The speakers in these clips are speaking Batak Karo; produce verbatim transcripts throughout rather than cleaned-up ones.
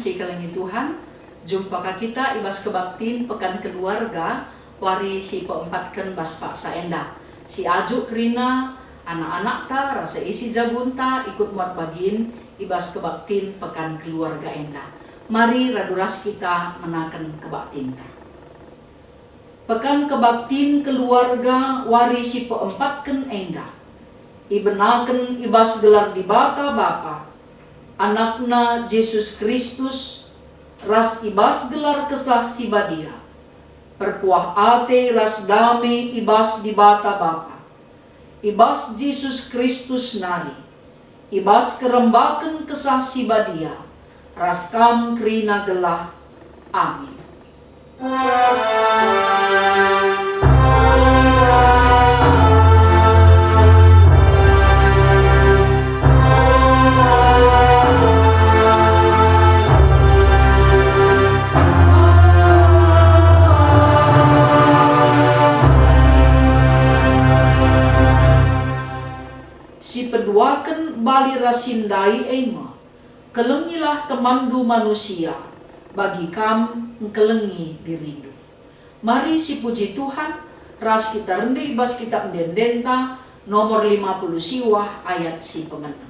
Si ikelengi Tuhan, jumpa ka kita i bas kebaktin Pekan Keluarga wari si peempatken bas paksa enda. Si ajuk kerina anak-anakta ras seisi jabunta ikut muat bagin i bas kebaktin Pekan Keluarga enda. Mari radu ras kita menaken kebaktinta. Pekan Kebaktin Keluarga wari si peempatken enda ibenaken i bas gelar Dibata Bapa, AnakNa Jesus Kristus, ras i bas gelar Kesah Si Badia, perkuah ate ras dame i bas Dibata Bapa, i bas Jesus Kristus nari, i bas kerembaken Kesah Si Badia, ras kam kerina gelah. Amin. Si peduaken bali ras si ndai e me, kelengilah temanndu manusia, bagi kam ngkelengi dirindu. Mari sipuji Tuhan, ras kita rende i bas Kitap Ende-endenta nomor lima puluh siwah ayat si pemena.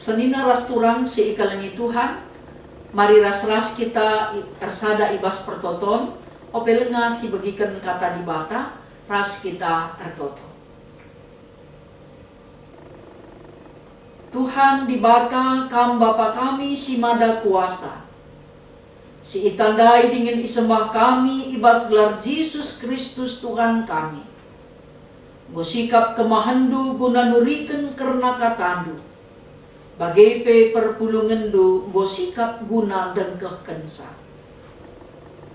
Senina ras turang si ikelengi Tuhan, mari ras-ras kita i-, ersada i bas pertoton, ope lenga sibegiken Kata Dibata, ras kita ertoto. Tuhan Dibata, Kam Bapa kami si Mada Kuasa, si itandai dingen isembah kami i bas gelar Jesus Kristus Tuhan kami. Enggo sikap kemahenNdu guna nuriken kerna kataNdu, bage pe perpulungenNdu enggo sikap guna ndengkehkenca.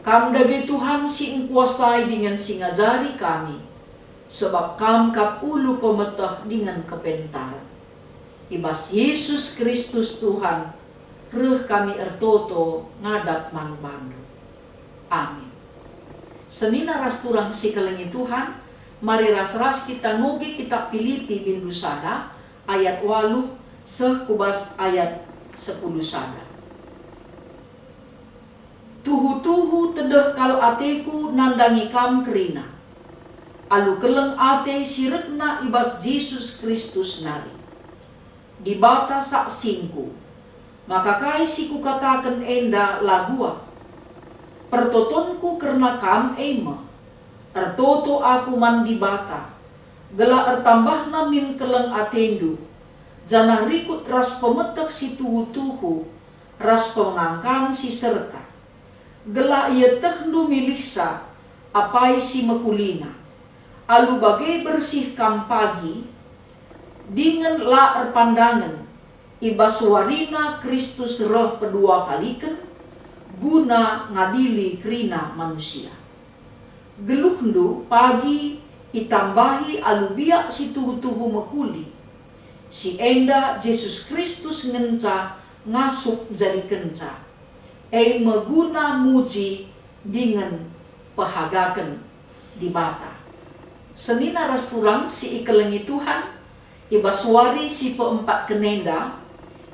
Kam dage Tuhan si engkuasai dingen si ngajari kami, sebab Kam kap ulu pemeteh dingen kepentaren. I bas Jesus Kristus Tuhan, reh kami ertoto ngadap man baNdu. Amin. Senina ras turang si kelengi Tuhan, mari ras-ras kita ngoge Kitap Pilipi bindu sada ayat waluh seh ku bas ayat sepuluh sada. Tuhu-tuhu tedeh kal ateku nandangi kam kerina, alu keleng ate si rehna i bas Jesus Kristus nari. Dibata saksingku, maka kai si kukataken enda la guak. Pertotonku kerna kam e me, ertoto aku man Dibata, gelah ertambahna min keleng atendu, janah rikut ras pemeteh si tuhu-tuhu, ras pengangkan si serta, gelah ietehndu milihsa apai si mehulina, alu bage bersih kam pagi, dingen la erpandangen, i bas warina Kristus reh pedua kaliken, guna ngadili kerina manusia. Geluhndu pagi itambahi alu biak si tuhu-tuhu mehuli, si enda Jesus Kristus ngenca ngasup njadikenca, e me guna muji dingen pehagaken Dibata. Senina ras turang si ikelengi Tuhan, i bas wari si peempatken enda,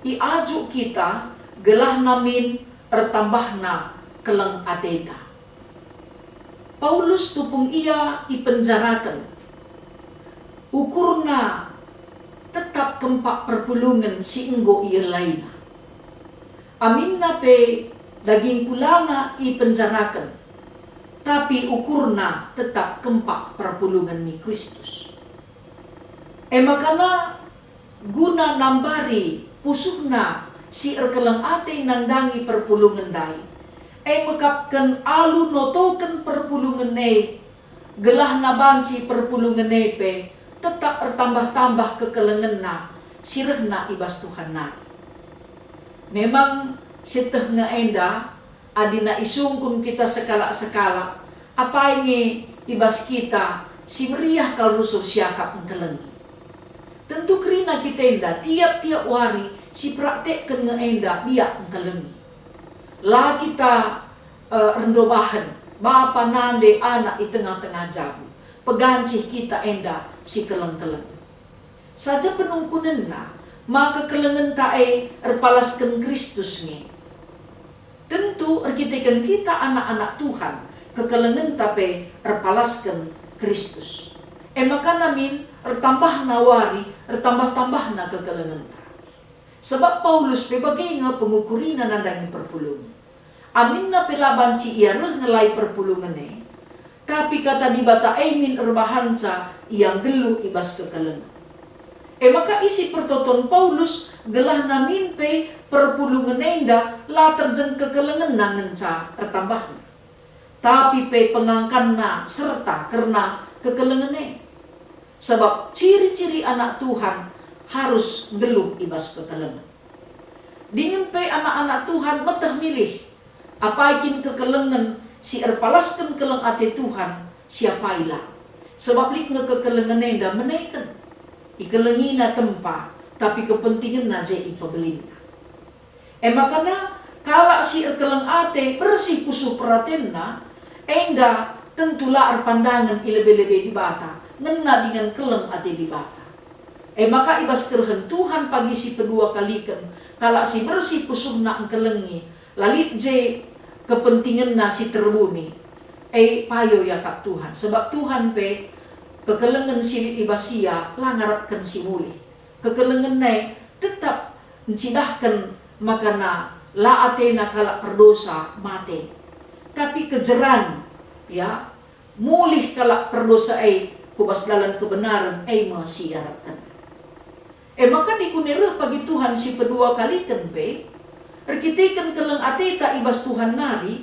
iajuk kita gelah namin ertambahna keleng ateta. Paulus tupung ia ipenjaraken, ukurna tetap kempak perpulungen si enggo ielaina. Aminna pe daging kulana ipenjaraken, tapi ukurna tetap kempak perpulungen ni Kristus. E makana guna nambari pusuhna si erkeleng ate nandangi perpulungen ndai, e mekapken alu notoken perpulungen e, gelahna banci perpulungen e pe tetap ertambah-tambah kekelengenna si rehna i bas Tuhan nari. Memang sieteh nge enda, adina isungkun kita sekalak-sekalak, apai nge i bas kita si meriah kal rusur siakap engkelengi. Tentu kerina kita enda tiap-tiap wari sipraktekken nge enda biak engkelengi. La kita, eh, erndobahen, bapa, nande, anak i tengah-tengah jabu, pegancih kita enda si keleng-keleng. Saja penungkunenna, maka kelengenta e erpalasken Kristus nge. Tentu erkiteken kita anak-anak Tuhan, kekelengenta pe erpalasken Kristus. E maka namin ertambahna wari, ertambah-tambahna kekelengenta. Sebab Paulus pe bage nge pengukurina nandangi perpulungen. Aminna pe la banci ia reh ngelai perpulungen e, tapi Kata Dibata e min erbahanca ia nggeluh i bas kekelengen. E maka isi pertoton Paulus gelah namin pe perpulungen enda la terjeng kekelengenna ngenca ertambahna, tapi pe pengangkanna serta kerna kekelengen e. Sabap ciri-ciri anak Tuhan harus nggeluh i bas kekelengen. Dingen pe anak-anak Tuhan meteh milih, apai kin kekelengen si erpalasken keleng ate Tuhan, si apai la. Sebab lit nge kekelengen enda meneken. Ikelengina tempa, tapi kepentingenna je ipebelinna. E makana kalak si erkeleng ate bersih pusuh peratenna, enda tentu la erpandangen i lebe-lebe Dibata, ngena dingen keleng ate Dibata. E maka i bas kerehen Tuhan pagi si pedua kaliken, kalak si bersih pusuhna engkelengi, la lit je kepentingenna si terbuni, e payo iakap Tuhan. Sebab Tuhan pe kekelengen si lit i bas ia la ngarapken si mulih. Kekelengen e tetap ncidahken makana la atena kalak perdosa mate. Tapi kejeran, ya, mulih kalak perdosa e ku bas dalan kebenaren, e me si iarapken. E maka dikune reh pagi Tuhan si pedua kaliken pe, erkiteken keleng ateta i bas Tuhan nari,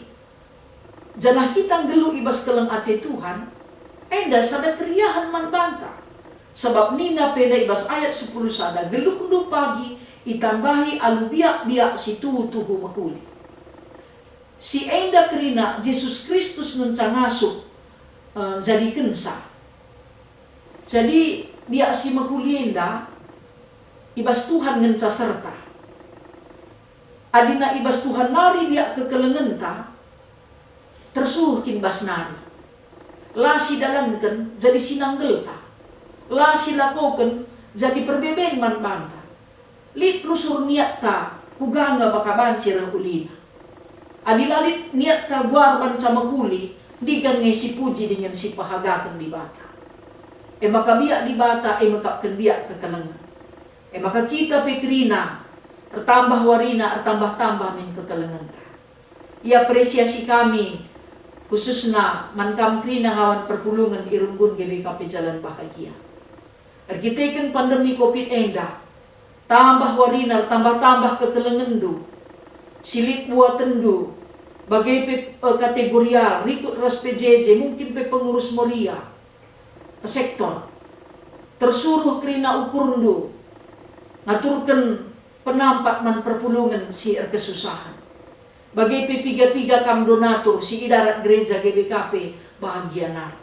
janah kita nggeluh i bas keleng ate Tuhan, enda sada keriahen man banta. Sabap nina pe enda i bas ayat sepuluh sada, "Geluhndu pagi itambahi alu biak-biak si tuhu-tuhu mehuli." Si enda kerina Jesus Kristus ngenca ngasup, eh, njadikenca. Jadi, biak si mehuli enda i bas Tuhan ngenca serta. Adina i bas Tuhan nari biak kekelengenta, tersuruh kin bas nari. La sidalanken jadi sinanggelta. La silakoken jadi perbeben man banta. Lit rusur niatta kuga nge maka banci reh ulina. Adi la lit niatta guar banca mehuli, ndigan nge sipuji dingen sipehagaken Dibata. E maka biak Dibata e mekapken biak kekelengen. E maka kita pe kerina, ertambah warina, ertambah-tambah min kekelengenta. Iapresiasi kami, khususna man kam kerina ngawan perpulungen i Runggun G B K P Jalan Bahagia. Erkiteken pandemi covid enda, tambah warina, ertambah-tambah kekelengenndu, si lit buatenndu, bage pe, eh, kategorial, rikut ras P J J, mungkin pe pengurus Moria, sektor. Tersuruh kerina ukurndu ngaturken penampat man perpulungen si erkesusahen. Bage pe piga-piga kam donatur si i darat gereja G B K P Bahagia nari.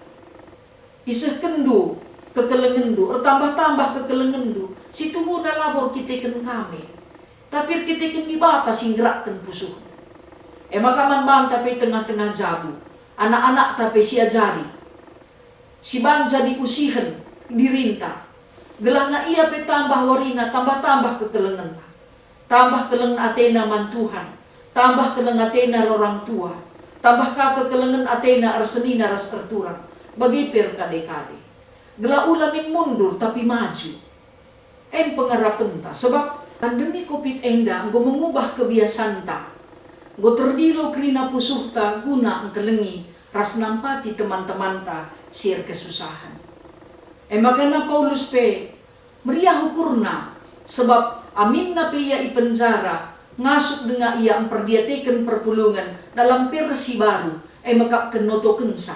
Isehkenndu kekelengenndu, ertambah-tambah kekelengenndu, situhuna labo erkiteken kami, tapi erkiteken Dibata si nggerakken pusuhndu. E maka man banta pe tengah-tengah jabu, anak-anakta pe siajari, si banci jadi usihen dirinta, gelahna ia pe tambah warina tambah-tambah kekelengenna. Tambah keleng atena man Tuhan, tambah keleng atena ras orang tua, tambah ka kekelengen atena ersenina ras erturang, bage pe erkade-kade. Gelah ula min mundur, tapi maju. Em pengarapenta, sebab pandemi covid enda enggo mengubah kebiasanta. Enggo terdilo kerina pusuhta guna engkelengi ras nampati teman-temanta si erkesusahen. E maka nina Paulus pe, meriah ukurna, sebab aminna pe ia i penjara, ngasup denga ia mperdiateken perpulungen dalam per si baru, e mekapken notokensa.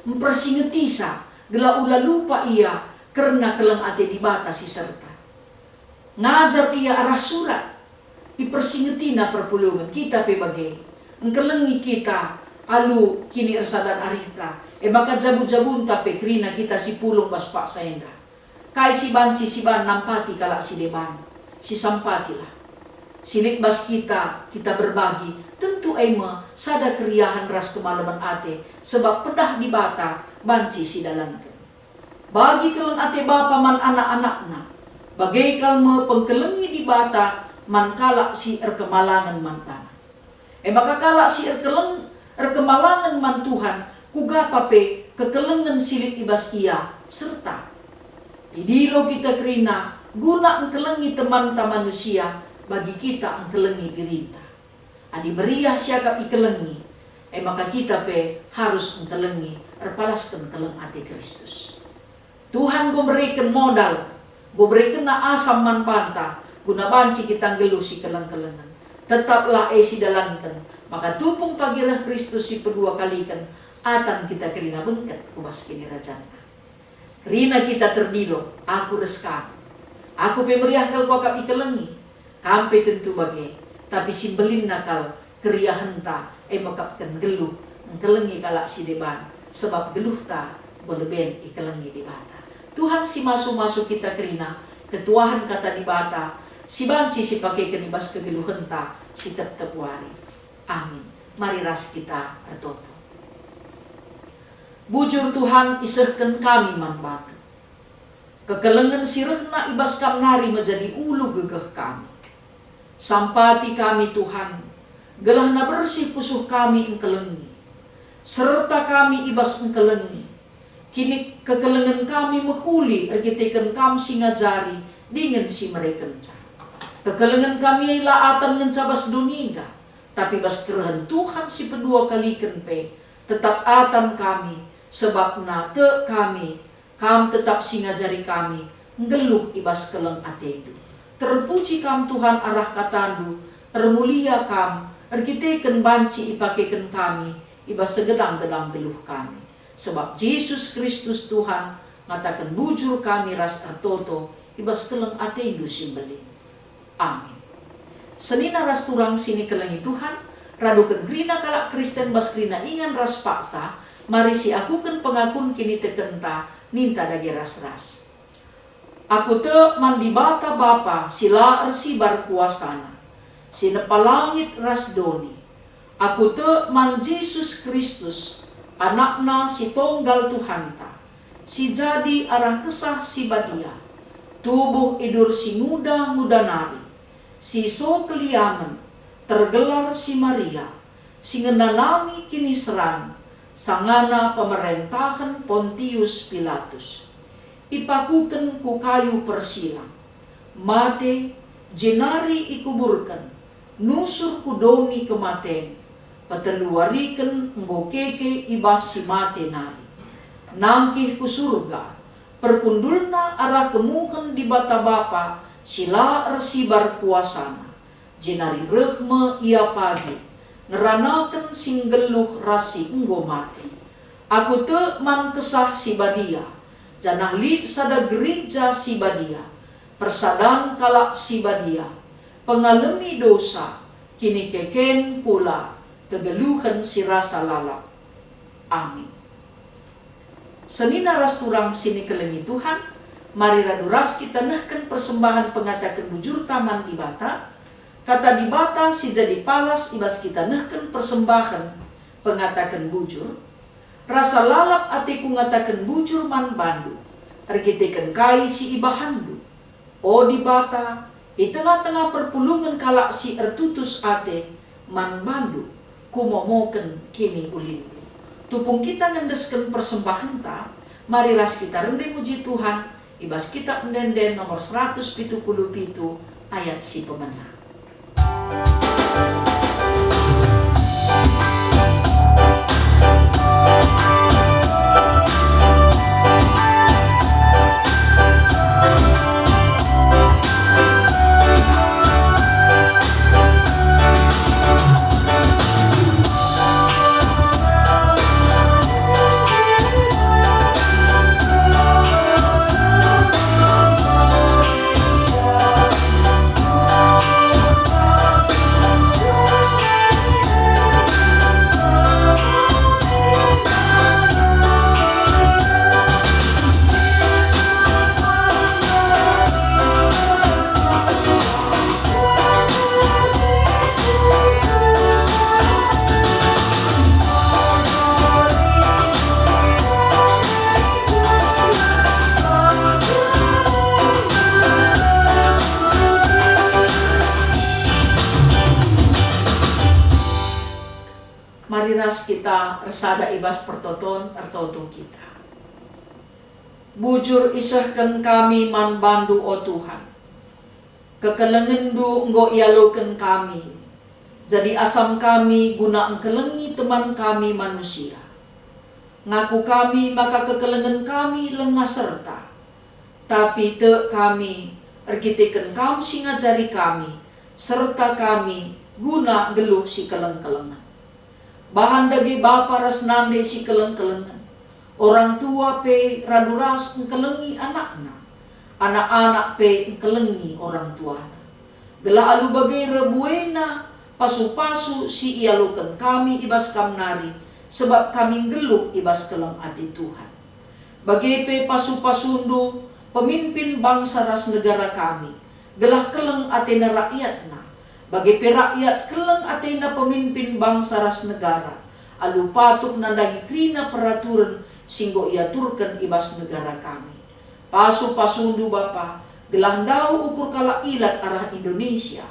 Mpersingetisa, gelah ula lupa ia kerna keleng ate Dibata si serta. Ngajar ia arah surat, ipersingetina perpulungen, kita pe bage. Engkelengi kita alu kini ersadan arihta, e maka jabu-jabunta pe kerina kita si pulung bas paksa enda. Kai si banci siban nampati kalak si deban? Sisampatilah. Si lit bas kita, kita berbagi, tentu e me sada keriahen ras kemalemen ate, sebab pedah Dibata banci sidalanken. Bagi keleng ate bapa man anak-anakna, bage kal me pengkelengi Dibata man kalak si erkemalangen man baNa. E maka kalak si erkeleng, erkemalangen man Tuhan, kuga pa pe kekelengen si lit i bas ia serta. Idilo kita kerina guna engkelengi temanta manusia, bagi kita engkelengi dirinta. Adi meriah siakap ikelengi, e maka kita pe harus engkelengi erpalasken keleng ate Kristus. Tuhan enggo mereken modal, enggo berekenNa asam man banta, guna banci kita nggeluh sikeleng-kelengen. Tetaplah e sidalanken, maka tupung pagi reh Kristus si pedua kaliken, atan kita kerina bengket ku bas kinirajanNa. Kerina kita terdilo, aku ras kam. Aku pe meriah kal kuakap ikelengi, kam pe tentu bage, tapi si mbelinna kal keriahenta, e mekapken nggeluh, engkelengi kalak si deban, sebab geluhta enggo leben ikelengi Dibata. Tuhan si masu-masu kita kerina, ketuahen Kata Dibata, si banci sipakeken i bas kegeluhenta si tep-tep wari. Amin. Mari ras kita ertoto. Bujur Tuhan, isehken kami man baNdu. Kekelengen si rehna i bas Kam nari me jadi ulu gegeh kami. Sampati kami, Tuhan, gelahna bersih pusuh kami engkelengi. Serta kami i bas engkelengi. Kini kekelengen kami mehuli erkiteken Kam si ngajari dingen si merekenca. Kekelengen kami la atan ngenca bas doni enda, tapi bas kerehen Tuhan si pedua kaliken pe tetap atan kami, sebabna tek kami, Kam tetap si ngajari kami, nggeluh i bas keleng ateNdu. Terpuji Kam, Tuhan, arah KataNdu, ermulia Kam, erkiteken banci ipakeken kami i bas segedang-gedang geluh kami. Sebab Jesus Kristus Tuhan ngataken bujur kami ras ertoto i bas keleng ateNdu si mbelin. Amin. Senina ras turang si nikelengi Tuhan, raduken kerina kalak Kristen bas kerina ingan ras paksa, mari siakuken pengakun kinitekenta ninta dage ras-ras. Aku tek man Dibata Bapa si la ersibar kuasaNa, si nepa langit ras doni. Aku tek man Jesus Kristus, AnakNa si tonggal Tuhanta, si jadi arah Kesah Si Badia, tubuh idur si nguda-nguda nari, si so keliamen, tergelar si Maria, si ngenanami kiniseran, sangana pemerentahen Pontius Pilatus. Ipakuken ku kayu persilang, mate, jenari ikuburken, nusur ku doni kematen, peteluwariken enggo keke i bas si mate nari. Nangkih ku Surga, perkundulna arah kemuhen Dibata Bapa si la ersibar kuasaNa, jenari reh me Ia pagi, ngeranaken si nggeluh ras si enggo mate. Aku tek man Kesah Si Badia, janah lit sada gereja si badia, persadan kalak si badia, pengalemi dosa, kinikeken kula, kegeluhen si rasa lalap. Amin. Senina ras turang si nikelengi Tuhan, mari radu ras kita nehken persembahen pengataken bujurta man Dibata. Kata Dibata si jadi palas i bas kita nehken persembahen pengataken bujur. Rasa lalap ateku ngataken bujur man bandu, erkiteken kai si ibahanndu. O Dibata, i tengah-tengah perpulungen kalak si ertutus ate man bandu, kumomoken kiniulinndu. Tupung kita ngendesken persembahenta, mari ras kita rende muji Tuhan i bas Kitab Ende-enden nomor seratus pitu puluh pitu ayat si pemena. Mari ras kita ersada i bas pertoton, ertoto kita. Bujur isehken kami man bandu, o Tuhan. KekelengenNdu enggo ialoken kami, jadi asam kami guna engkelengi teman kami manusia. Ngaku kami maka kekelengen kami langa serta, tapi tek kami erkiteken Kam si ngajari kami, serta kami guna nggeluh si keleng-kelengen. Bahan dage bapa ras nande si keleng-kelengen, orang tua pe radu ras engkelengi anakna, anak-anak pe engkelengi orang tuana. Gelah alu bage reh buena pasu-pasu si ialoken kami i bas Kam nari, sebab kami nggeluh i bas keleng ate Tuhan. Bage pe pasu-pasuNdu pemimpin bangsa ras negara kami, gelah keleng atena rakyatna. Bage pe rakyat keleng atena pemimpin bangsa ras negara, alu patuh nandangi kerina peraturen si enggo iaturken i bas negara kami. Pasu-pasuNdu Bapa, gelah ndauh ukur kalak ilat arah Indonesia,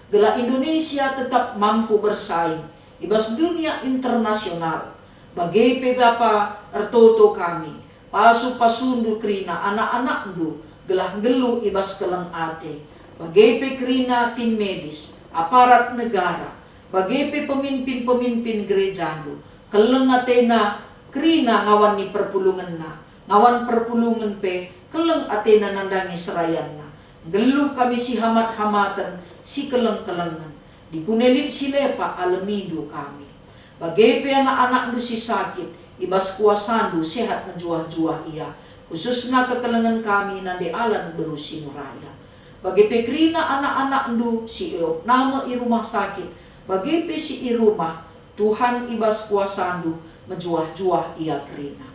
gelah Indonesia tetap mampu bersaing i bas dunia internasional. Bage pe Bapa, ertoto kami, pasu-pasuNdu kerina anak-anakNdu gelah nggeluh i bas keleng ate, bage pe kerina tim medis, aparat negara, bage pe pemimpin-pemimpin gerejaNdu, keleng atena kerina ngawan ni perpulungenna, ngawan perpulungen pe keleng atena nandangi serayanna. Nggeluh kami si hamat-hamaten, si keleng-kelengen. Dikune lit si lepak, alemindu kami. Bage pe anak-anakndu si sakit, i bas kuasandu sehat mejuah-juah ia, khususna kekelengen kami nande Alan beru Sinuraya. Bage pe kerina anak-anakndu si eopname i rumah sakit, bage pe si i rumah, Tuhan, i bas kuasandu mejuah-juah ia kerina.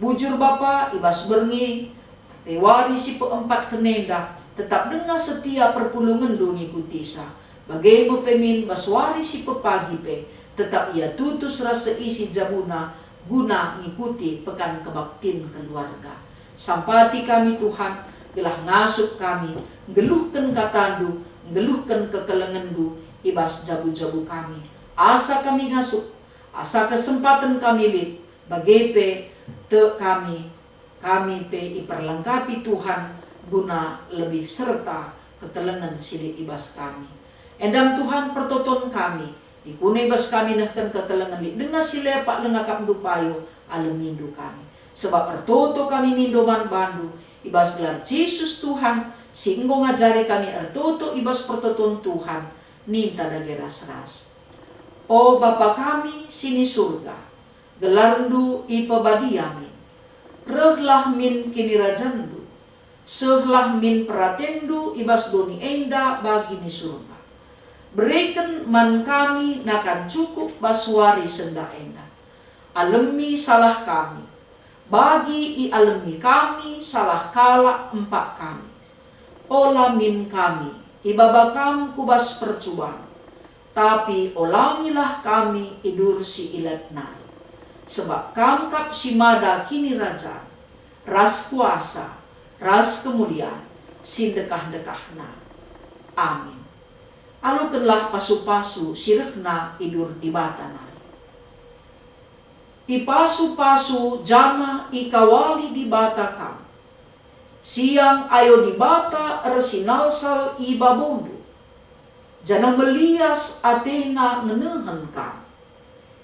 Bujur Bapa, i bas berngi, pe wari si peempat kenenda, tetap denga setia perpulungenndu ngikutisa. Bage me pe min bas wari si pepagi pe, tetap ia tutus ras seisi jabuna guna ngikuti pekan kebaktin keluarga. Sampati kami, Tuhan, gelah ngasup kami nggeluhken katandu, nggeluhken kekelengenndu i bas jabu-jabu kami. Asa kami ngasup, asa kesempaten kami lit, bage pe tek kami, kami pe iperlengkapi Tuhan guna lebih serta kekelengen si lit i bas kami. Endam Tuhan pertoton kami, dikune i bas kami nehken kekelengen lit denga si lepak lengakapndu payo, alemindu kami. Sebab ertoto kami mindo man bandu, i bas gelar Jesus Tuhan, si enggo ngajari kami ertoto i bas pertoton Tuhan, ninta dage ras-ras. O Bapa kami si ni Surga, gelarNdu ipebadia min. Rehlah min kinirajanNdu. Sehlah min peratenNdu i bas doni enda bagi ni Surga. Bereken man kami nakan cukup bas wari sendah enda. Alemi salah kami, Bagi ialemi kami salah kalak empak kami. Ola min kami ibaba Kam ku bas percuban, tapi olangilah kami i bas si ilat nai. Sebab Kam kap si mada kinirajan, ras kuasa, ras kemulian, si ndekah-ndekahna. Amin. Alokenlah pasu-pasu si rehna i bas Dibata nai. Ipasu-pasu janah ikawali Dibata Kam. Siang ayo Dibata ersinalsal i babondu, janah melias atena ngenehen Kam.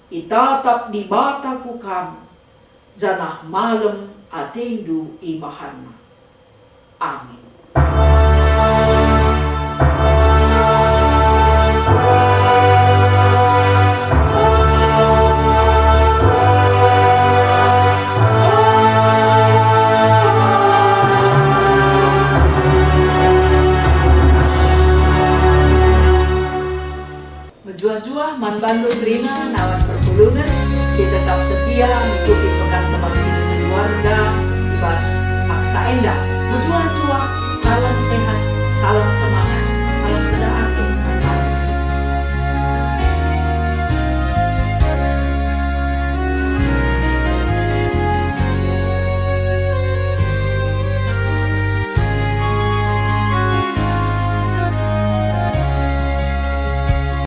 Itatap Dibata ku Kam, janah malem atendu ibahanNa. Amin. Mejuah-juah man bandu kerina nawan perpulungen si tetap setia ngikuti Pekan Kebaktin Keluarga i bas paksa enda. Mejuah